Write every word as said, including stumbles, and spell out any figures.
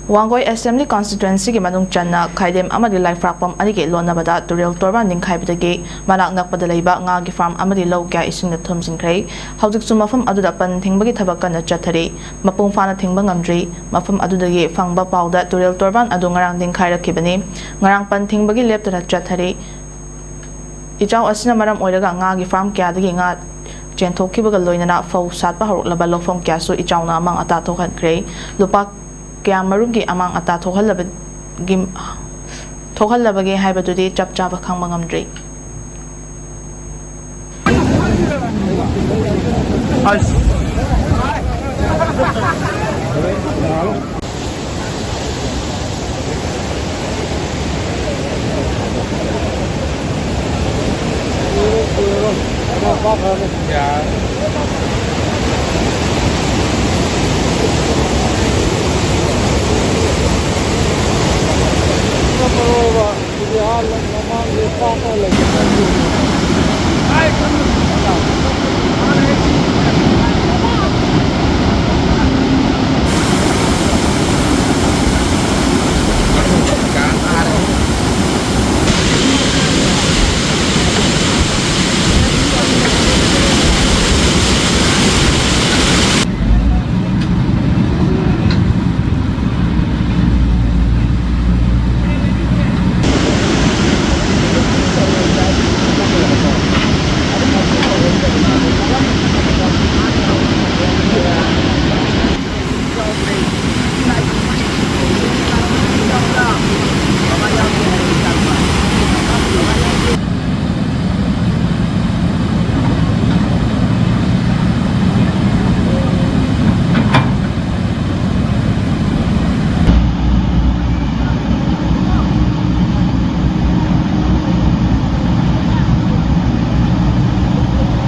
Wangoi assembly ꯀꯟꯁꯇꯤꯇ꯭ꯋꯦꯟꯁꯤꯒꯤ ꯃꯅꯨꯡ ꯆꯟꯅ ꯈꯥꯏꯗꯦꯝ ꯑꯃꯗꯤ ꯂꯥꯏꯐ꯭ꯔꯥꯛꯄꯝ ꯑꯅꯤꯒꯤ ꯂꯣꯟꯅꯕꯗ ꯇꯨꯔꯦꯜ ꯇꯣꯔꯕꯥꯟ ꯅꯤꯡꯈꯥꯏꯕꯗꯒꯤ ꯃꯅꯥꯛ ꯅꯛꯄꯗ ꯂꯩꯕ ꯉꯥꯒꯤ ꯐꯥꯔꯝ ꯑꯃꯗꯤ ꯂꯧ ꯀꯌꯥ ꯏꯁꯤꯡꯅ ꯊꯨꯝꯖꯤꯟꯈ꯭ꯔꯦ꯫ ꯍꯧꯖꯤꯛꯁꯨ ꯃꯐꯝ ꯑꯗꯨꯗ ꯄꯟ ꯊꯤꯡꯕꯒꯤ ꯊꯕꯛ ꯀꯟꯅ ꯆꯠꯊꯔꯤ꯫ ꯃꯄꯨꯡ ꯐꯥꯅ ꯊꯤꯡꯕ ꯉꯝꯗ꯭ꯔꯤ꯫ ꯃꯐꯝ ꯑꯗꯨꯗꯒꯤ ꯐꯪꯕ ꯄꯥꯎꯗ ꯇꯨꯔꯦꯜ ꯇꯣꯔꯕꯥꯟ ꯑꯗꯨ ꯉꯔꯥꯡ ꯅꯤꯡꯈꯥꯏꯔꯛꯈꯤꯕꯅꯤ꯫ ꯉꯔꯥꯡ ꯄꯟ ꯊꯤꯡꯕꯒꯤ ꯂꯦꯞꯇꯅ ꯆꯠꯊꯔꯤ꯫ ꯏꯆꯥꯎ ꯑꯁꯤꯅ ꯃꯔꯝ ꯑꯣꯏꯔꯒ ꯉꯥꯒꯤ ꯐꯥꯔꯝ ꯀꯌꯥꯗꯒꯤ ꯉꯥ ꯆꯦꯟꯊꯣꯛꯈꯤꯕꯒ ꯂꯣꯏꯅꯅ ꯐꯧ ꯁꯥꯠꯄ ꯍꯧꯔꯛꯂꯕ ꯂꯧꯐꯝ ꯀꯌꯥꯁꯨ ꯏꯆꯥꯎꯅ ꯑꯃꯥꯡ ꯑꯇꯥ ꯊꯣꯛꯍꯟꯈ꯭ꯔꯦ꯫ ꯂꯨꯄꯥ ꯀꯌꯥ ꯃꯔꯨꯝꯒꯤ ꯑꯃꯥꯡ ꯑꯇꯥ ꯊꯣꯛꯍꯜꯂꯕꯒꯤ, ꯊꯣꯛꯍꯜꯂꯕꯒꯦ ꯍꯥꯏꯕꯗꯨꯗꯤ ꯆꯞ ꯆꯥꯕ ꯈꯪꯕ ꯉꯝꯗ꯭ꯔꯤ꯫